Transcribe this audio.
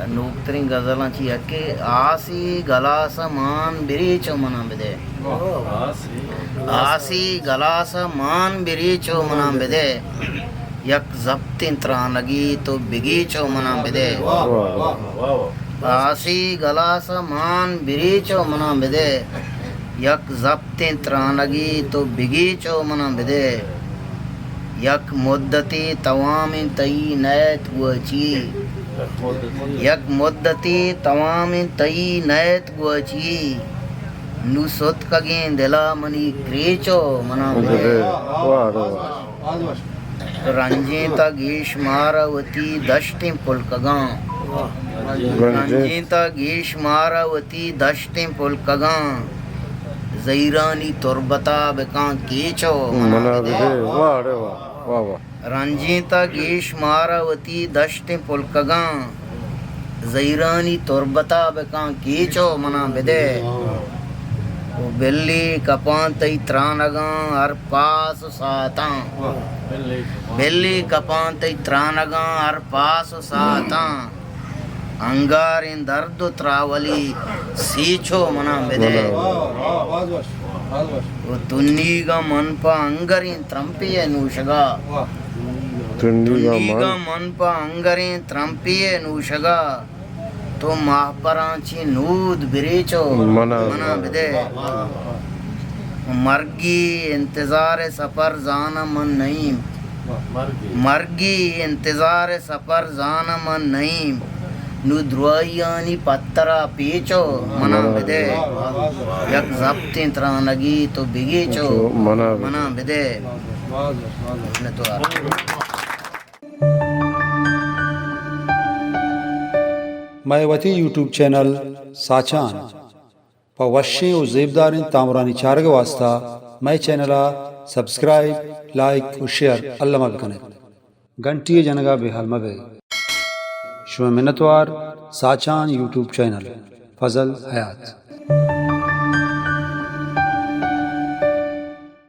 نوکتریں غزلاں چہ یکے، آسی گلاس ءَ مان بریچ ءُ منا بدے۔ آسی گلاس ءَ مان بریچ ءُ منا بدے، یک زپتیں ترانگے تو بگیچ ءُ منا بدے۔ واہ، واہ، واہ، واہ۔ آسی گلاس ءَ مان بریچ ءُ منا بدے، یک زپتیں ترانگے تو بگیچ ءُ منا بدے۔ یک مدتے توامیں تئی نئیت گواچی، یک مدتے توامیں تئی نئیت گواچی، نوں ستکگیں دل ءَ منی کریچ ءُ منا بدے۔ بدے۔ واہ رے واہ۔ رنجیں تا گیش مارا وتی دشتیں پلکگاں۔ رنجیں تا گیش مارا وتی دشتیں پلکگاں، زہیرانی تربت ءَ بکاں کیچ ءُ منا بدے۔ واہ رے واہ، واہ واہ۔ رنجیں تا گیش مارا وتی دشتیں پلکگاں، زہیرانی تربت ءَ بکاں کیچ ءُ منا بدے۔ ءُ بلی کپاں تئی ترانگاں ہر پاس ءُ ساعتاں، بلی کپاں تئی ترانگاں ہر پاس ءُ ساعتاں، انگاریں درد ءُ تراولی سیچ ءُ منا بدے۔ ءُ تنیگاں من پہ انگریں ترمپے ءِ نوشگا، تنیگاں من پہ انگریں ترمپے ءِ نوشگا، تو ماہپراں چہ نود بریچ ءُ منا بدے۔ مرگی انتظار سفر زاناں من نئیم، مرگی انتظار سفر زاناں من نئیم، نوں درائیانی پترا پیچ ءُ منا بدے۔ یک زپتیں ترانگے تو بگیچ ءُ منا بدے۔ منتوار۔ مئے وتی یوٹیوب چینل ساچان پہ وشیں ءُ زیبداریں تامرانی چارگ ءِ واستہ مئے چینل ءَ سبسکرائب، لائک ءُ شیئر الما بکن ات۔ گھنٹی ءِ جنگ ءَ بے ھال مہ بئے۔ شمئے منتوار، ساچان یوٹیوب چینل، فضل حیات۔